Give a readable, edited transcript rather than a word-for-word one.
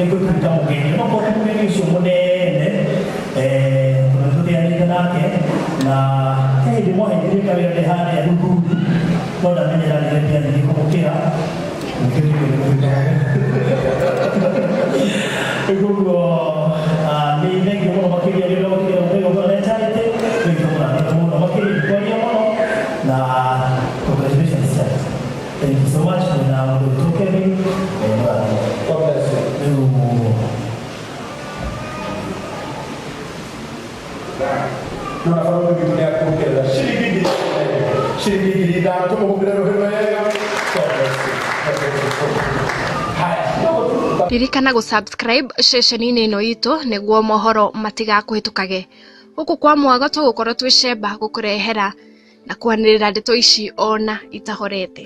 Ngũtuĩka mũgeni onokorwo ti mũgeni ũcio mũnene, tondũ nĩtũtĩanĩte nake na he hĩndĩ mwaheithirie kawĩra ndĩ harĩa Rukuru, no ndamenyeranire mbia nyingĩ kũmũkĩra. Nĩkĩo njugire gũtuĩka mũgeni. Koguo nĩ thengiũ mũno makĩria nĩ ũndũ wa gũkinyĩra mũthenya ũguo na charity. Nĩ tũkũrathime mũno makĩria, ndikwaria mũno na congratulations sir. Thank you so much mwĩna mũndũ witũ Kevin, mũrathime. God bless you. Rĩu Nona barũthi witũ nĩ akuongerera ciringi 5,000. Ciringi 5,000 tũmũhũrĩre rũhĩ wega. God bless you. God bless you. Haya, kidogo tu. Ririkana gũ subscribe ceceni-inĩ ĩno itũ nĩguo mohoro matigakũhĩtũkage. Gũkũ kwa Mwago tũgũkorwo twĩ cemba gũkũrehera na kwanĩrĩra ndeto ici ona itahorete.